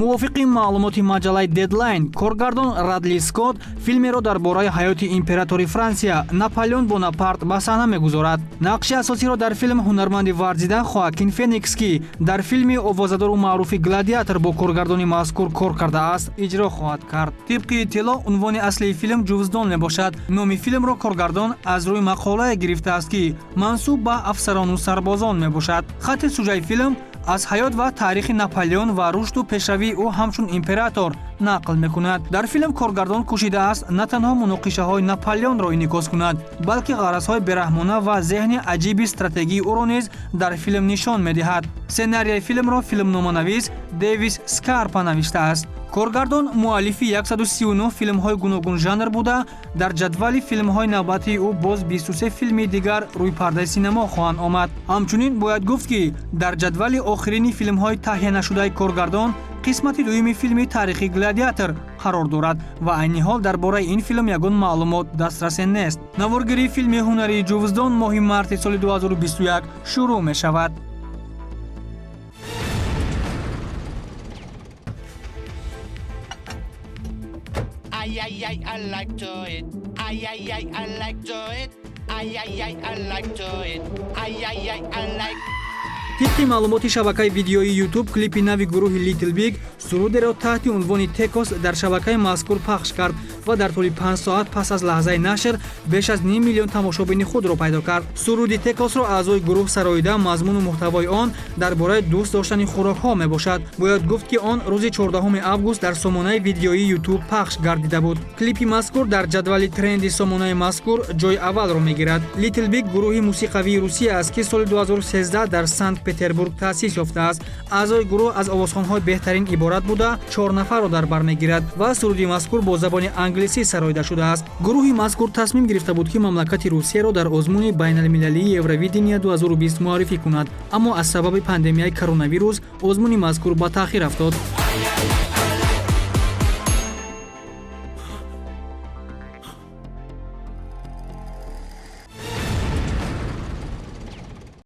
Мувофиқи маълумоти маҷаллаи Deadline, коргардон Радли Скотт филмеро дар бораи ҳаёти императори Франсия Наполеон Бонапарт ба саҳна мегузорад. Нақши асосиро дар филм ҳунарманди варзида Хоакин Феникс, ки дар филми овозадору маъруфи «Гладиатор» бо коргардони мазкур кор кардааст, иҷро хоҳад кард. Тибқи иттилоъ, унвони аслии филм «Ҷувздон» мебошад. Номи филмро коргардон аз рӯи мақолае гирифтааст, ки мансуб ба афсарону сарбозон мебошад. Хатти сужаи филм аз ҳаёт ва таърихи Наполеон ва рушду пешравии ӯ ҳамчун император нақл мекунад. Дар филм коргардон кӯшидааст на танҳо муноқишаҳои Наполеонро инъикос кунад, балки ғаразҳои бераҳмона ва зеҳни аҷиби стратегии ӯро низ дар филм нишон медиҳад. Сценарияи филмро филмноманавис Дэвис Скарпа навиштааст. Коргардон муаллифи 139 филмҳои гуногунжанр буда, дар ҷадвали филмҳои навбатии ӯ боз 23 филми дигар рӯи пардаи синемо хоҳанд омад. Ҳамчунин бояд гуфт, ки дар ҷадвали охирини филмҳои таҳия нашудаи коргардон қисмати дуюми филми таърихи «Гладиатор» қарор дорад ва айни ҳол дар бораи ин филм ягон маълумот дастрасе нест. Наворгирии филми ҳунарии «Ҷувздон» моҳи марти соли 2021 шурӯъ мешавад. Ay, ay, ay, I like to eat. Ay, ay, ay, I like to eat. Ay, ay, ay, I like to eat. Ay, ay, ay, I like. Тибқи маълумоти шабакаи видеоии YouTube, клипи нави гурӯҳи Little Big сурудеро таҳти унвони «Tacos» дар шабакаи мазкур пахш кард ва дар тӯли 5 соат пас аз лаҳзаи нашр беш аз ним миллион тамошобини худро пайдо кард. Суруди «Tacos»-ро аъзои гурӯҳ сароида, мазмуну муҳтавои он дар бораи дӯст доштани хӯрокҳо мебошад. Бояд гуфт, ки он рӯзи 14 август дар сомонаи видеоии YouTube пахш гардида буд. Клипи мазкур дар ҷадвали тренди сомонаи мазкур ҷои аввалро мегирад. Little Big гурӯҳи мусиқавии Русия аст, ки соли 2013 дар Санкт Петербург таъсис ёфтааст. Аъзои гурӯҳ аз овозхонҳои беҳтарин иборат буда, чор нафарро дар бар мегирад ва суруди мазкур бо забони англисӣ сароида шудааст. Гурӯҳи мазкур тасмим гирифта буд, ки мамлакати Русияро дар озмуни байналмилалии Евровидения 2020 муаррифӣ кунад, аммо аз сабаби пандемияи коронавирус озмуни мазкур ба таъхир афтод.